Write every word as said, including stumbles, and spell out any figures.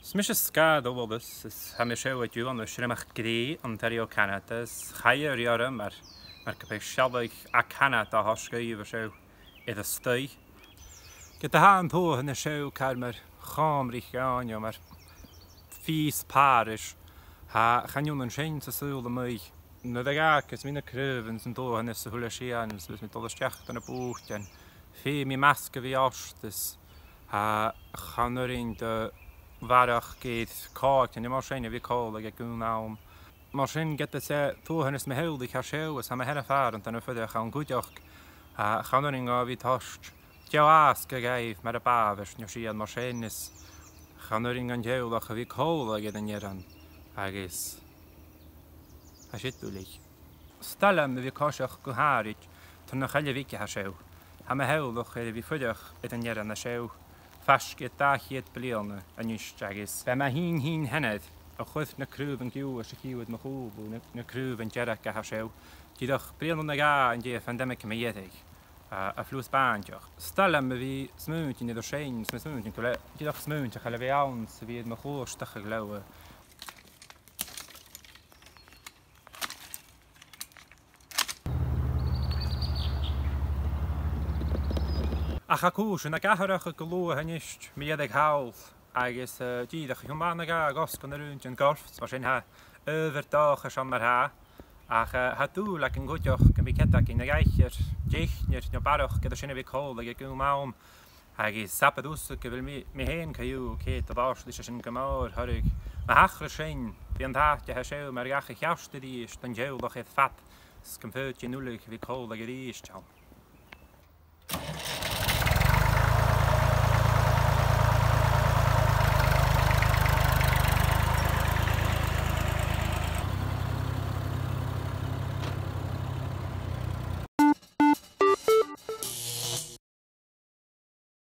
Is mise Sgàrr Dòmhnallach, is tha mi an seo an-diugh ann an Sruthach Ghreidh, Ontario, Canada, is chaidh a ràdh mar, mar gum biodh sealladh à Canada a' tòiseachadh an seo air an staidhre. Ged a tha an tuathan an seo car mar chòmhradh dhaoine, mar phìos pàiris, tha, chan eil an sin san t-saoghal a-muigh. Nuair a dh'fhàgas mi na craobhan 's an tuathanas a h-uile sìon, is bidh mi a' dol a-steach dha na bùithtean, feumaidh mi masg a bhith ort, is tha, chan urrainn do bharrachd air còig no mar sin a bhith còmhla aig aon àm. Mar sin, ged as e tuathanas mo theaghlaich a tha seo, is tha mo sheanmhair an taobh a' fuireach ann cuideachd, tha, chan urrainn dhomh a bhith toirt deagh fhàsgadh dhaibh mar a b' àbhaist no sìon mar sin, is chan urrainn dhan teaghlach a bhith còmhla air an fhearann, agus tha siud duilich. 'S toil leam a bhith a' coiseachd gu h-àraid tro na coille bheaga a tha seo. Tha mo theaghlach air a bhith a' fuireach air an fhearann a tha seo faisg air dà cheud bliadhna a-nis, agus b' e mo shinn-shinn-seanair a chuir na craobhan giuthais a chì thu air mo chùlaibh, na, na craobhan dearga a tha seo, dìreach bliadhna no dhà an dèidh phandemic mu dheireadh, a, a' fliuch bàinteach. 'S toil leam a bhith a' smaointinn air sin, 's mi a' smaointinn gu bheil, dìreach smaointeachadh a bhith ann 's a bhith air mo chluasteachadh leotha. Ach tha cùisean ag atharrachadh gu luath a-nis mu dheireadh thall, agus, eh, dìreach, chì thu madainn no dhà a' cosg ann an raon den ghorp, mar sin tha adhbhar dòchais ann mar-thà. Ach, eh, tha dùil againn cuideachd gum bi cead againn a dh'aithghearr deichnear no barrachd air sin a bhith còmhla aig aon àm. Agus sabaid thusa gu bheil mi, mi fhèin co-dhiù, ceud a' bhàs leis a sin gu mòr, thoradh na thachradh sin, bidh an t-àite a tha seo mar dhachaigh cheart a-rithist don teaghlach air fad, 's gum faod sinn uile a bhith còmhla a-rithist ann.